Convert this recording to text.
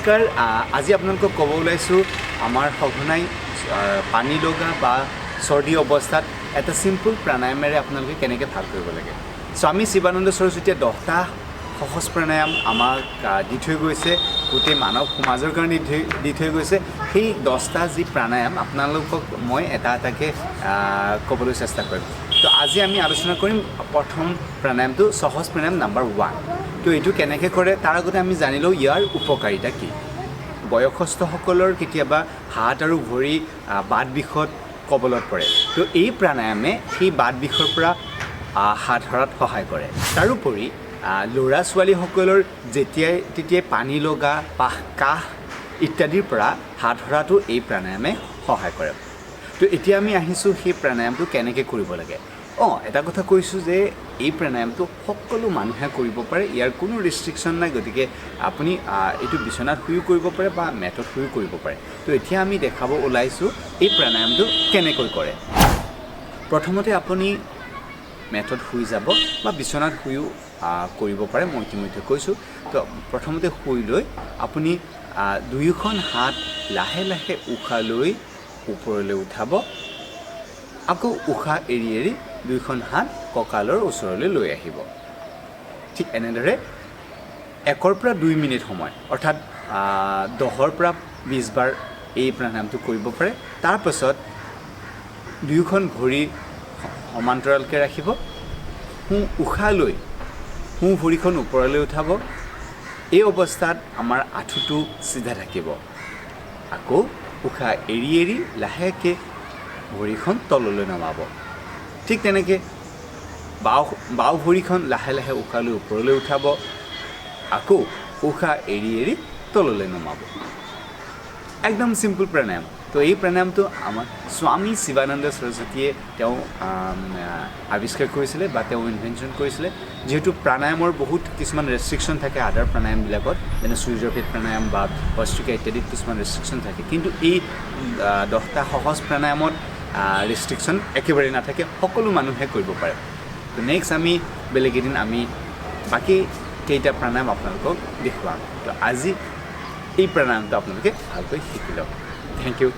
নমস্কাৰ। আজি আপোনালোকক ক'ব ওলাইছোঁ, আমাৰ সঘনাই পানী লগা বা চৰ্দি অৱস্থাত এটা চিম্পুল প্ৰাণায়ামেৰে আপোনালোকে কেনেকৈ ভাল কৰিব লাগে। স্বামী শিৱানন্দ সৰস্বতীয়ে 10টা সহজ প্ৰাণায়াম আমাক দি থৈ গৈছে, গোটেই মানৱ সমাজৰ কাৰণে দি থৈ গৈছে। সেই 10টা যি প্ৰাণায়াম, আপোনালোকক মই এটা এটাকৈ ক'বলৈ চেষ্টা কৰিম। তো আজি আমি আলোচনা কৰিম প্ৰথম প্ৰাণায়ামটো, সহজ প্ৰাণায়াম নাম্বাৰ 1। তো এইটো কেনেকৈ কৰে, তাৰ আগতে আমি জানি লওঁ ইয়াৰ উপকাৰিতা কি। বয়সস্থসকলৰ কেতিয়াবা হাত আৰু ভৰি বাত বিষত কবলত পৰে। তো এই প্ৰাণায়ামে সেই বাত বিষৰ পৰা হাত সৰাত সহায় কৰে। তাৰোপৰি ল'ৰা ছোৱালীসকলৰ যেতিয়াই তেতিয়াই পানী লগা বা কাহ ইত্যাদিৰ পৰা হাত সৰাটো এই প্ৰাণায়ামে সহায় কৰে। তো এতিয়া আমি আহিছোঁ সেই প্ৰাণায়ামটো কেনেকৈ কৰিব লাগে। এটা কথা কৈছোঁ যে এই প্ৰাণায়ামটো সকলো মানুহে কৰিব পাৰে, ইয়াৰ কোনো ৰেষ্ট্ৰিকশ্যন নাই। গতিকে আপুনি এইটো বিচনাত শুইও কৰিব পাৰে বা মেটত শুইও কৰিব পাৰে। তো এতিয়া আমি দেখাব ওলাইছোঁ এই প্ৰাণায়ামটো কেনেকৈ কৰে। প্ৰথমতে আপুনি মেটত শুই যাব বা বিচনাত শুইও কৰিব পাৰে, মই ইতিমধ্যে কৈছোঁ। তো প্ৰথমতে শুই লৈ আপুনি দুয়োখন হাত লাহে লাহে উশাহ লৈ ওপৰলৈ উঠাব। আকৌ উশাহ এৰি এৰি দুইখন হাত কঁকালৰ ওচৰলৈ লৈ আহিব। ঠিক এনেদৰে 1ৰ পৰা 2 মিনিট সময়, অৰ্থাৎ 10ৰ পৰা 20 বাৰ এই প্ৰাণায়ামটো কৰিব পাৰে। তাৰপাছত দুয়োখন ভৰি সমান্তৰালকৈ ৰাখিব। সোঁ উশাহ লৈ সোঁ ভৰিখন ওপৰলৈ উঠাব। এই অৱস্থাত আমাৰ আঁঠুটো চিধা থাকিব। আকৌ উশাহ এৰি এৰি লাহেকৈ ভৰিখন তললৈ নমাব। ঠিক তেনেকৈ বাওঁ ভৰিখন লাহে লাহে উশাহ লৈ ওপৰলৈ উঠাব। আকৌ উশাহ এৰি এৰি তললৈ নমাব। একদম চিম্পল প্ৰাণায়াম। তো এই প্ৰাণায়ামটো আমাৰ স্বামী শিৱানন্দ সৰস্বতীয়ে তেওঁ আৱিষ্কাৰ কৰিছিলে বা তেওঁ ইনভেনশ্যন কৰিছিলে। যিহেতু প্ৰাণায়ামৰ বহুত কিছুমান ৰেষ্ট্ৰিকশ্যন থাকে আদাৰ প্ৰাণায়ামবিলাকত, যেনে সূৰ্যভেদ প্ৰাণায়াম বা ভস্ত্ৰিকা ইত্যাদিত কিছুমান ৰেষ্ট্ৰিকশ্যন থাকে, কিন্তু এই 10টা সহজ প্ৰাণায়ামত ৰেষ্ট্ৰিকশ্যন একেবাৰে নাথাকে, সকলো মানুহে কৰিব পাৰে। তো নেক্সট আমি বেলেগ এদিন আমি বাকী কেইটা প্ৰাণায়াম আপোনালোকক দেখুৱাম। তো আজি এই প্ৰাণায়ামটো আপোনালোকে ভালকৈ শিকি লওক। Thank you.